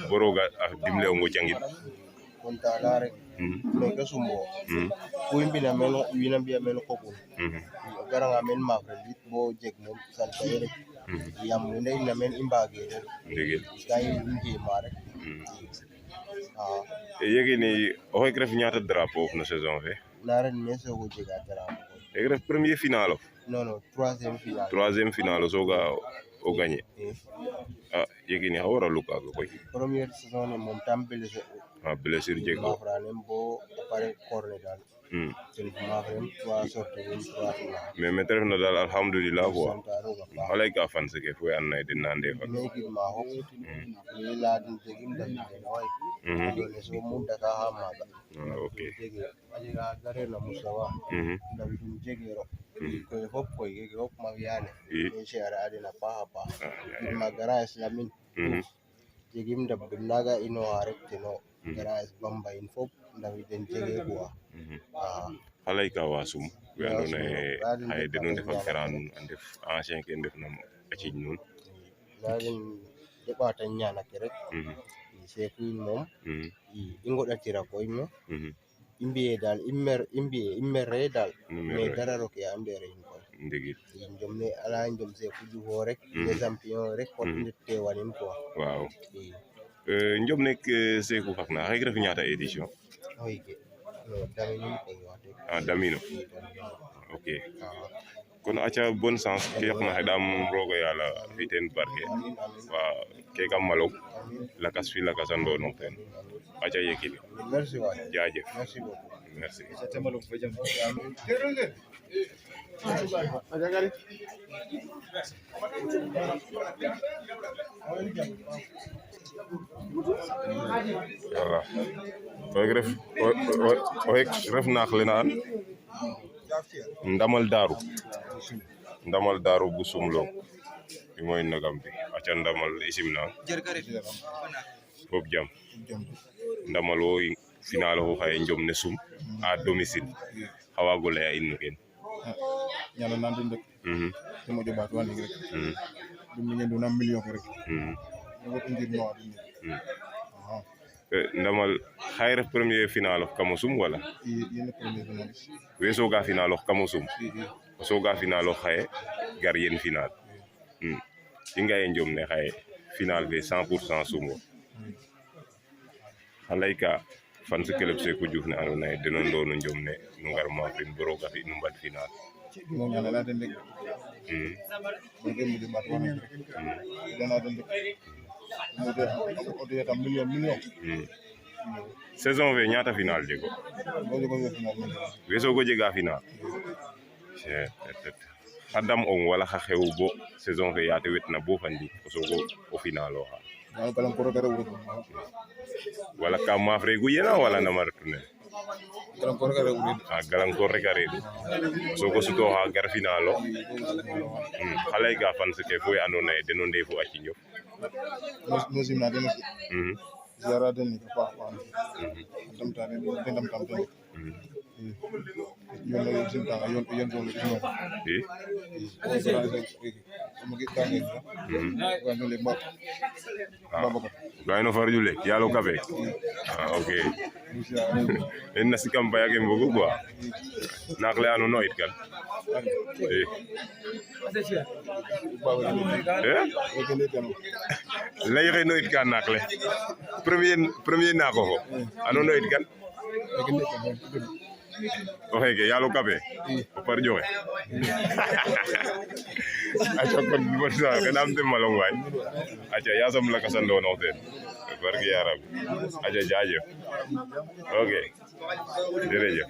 Boroga dimle ongo jangit kontaan rek mais que sumbo kuy mbina men wina mbiya men kokul garanga men maaf rek yit bo jeg moom sant rek yam wene ina men i mbage ndegel ka i njema rek yegini oxey ref ñaata drapeau of no saison fe na ren me soogo jega drapeau yeg ref premier final of non non troisième final o soga o gagné yegini xa waralu kaga koy première saison ne moom tam blessé blessure jeg o maafranem bo apare corne dal ten maafrem 3 sortie 3 final mais mete refna dal alhamdoulilah quoi santa roga paax alay ka fan seke fo an naye den na ndefan me gidma fop we ladum jegim ndamine way dole so mum daka ha maga ok jege a jega garena Moustapha ndawidum jegero koy fop koy keke fop ma fiyane i siare a den a paax a paax ma gara islamin jegim ndabdum naga inoxa rek teno gara Bamba in fop ndawiden jege quoi xalay ka wa sum we andoona yee xaye deno ndefa kera nuun a ndef ancien ke ndefna a ciiñ nuun yagen de ɓaata ñaanake rek seeku in moom i ngoɗatira koy me i mbiye daal i mere daal mais dara roke a mbere in koy ndigil njom ne ala njom Seeku Diouf o rek les champion rek fat i ndet tewanin quoi waaw njom ne Seeku faqna xaye ref ñaata édition xoyke daminum koy wax deg damino ok kon aca bonne chance ke yoqna xeɗam rooga yaala fi teen barke waaw ke kam malong lakas fi lakas a ndono ten aca yekini merci waay jaajëf merci beaucoup merci voilà oxek ref naax le na an ndamal daaru bu sumloog i moy nagam fi aca ndamal i simnang fop jam ndamal wo final oxu xaye njom ne sum à domicile xa waago laya in no kene ñala na den rek te moƴo ɓaat wa ndig rek ɗum miñe nduna million ke rek ngot i njirñoxa den ndamal xaye ref premier final of kamo sum wala yene premier finaliste we soga final of kamo sum o soga final of xaye gar yen final i nga e njom ne xaye final fe 100% sumo xa leyka fan si club Seeku Diouf ne andoona yee deno ndoonu njom ne nu ngar maafrin bo roog a fi nu mbad final mo ñaanala den rek boge moƴo ɓaat wa ndig rek dana den rek o doya tam million saison fe ñaata final jego bo jego final we soogo jega final xa dam ong wala xa xew bo saison fe yaate wetna bo fa ndiik o soogo o final oxa galankor a rew rek wala ka maaf reegu yena wala nama retu ne galankor a rew rek galankor rek a reedu o soogo sutooxa gar final o xa layka fan ke fo we andoona yee deno ndeefu a ciñof no simna den ziara den a paax damta den de ndamtam ten yoon no simtanga yoon soole gayno farju lek yaalo kafe ok en na sikam bayage mbogu quoi naak le ano noyit kan lay xe noyit ka naak le premier naako fo ano noyit kan o xeeke yaalo kafe o par joxe aca kon bon sa xenam te malong waay aca yasam lakasa ndoonox teen barke ya Rabbi aca jaajëf ok jërëjëf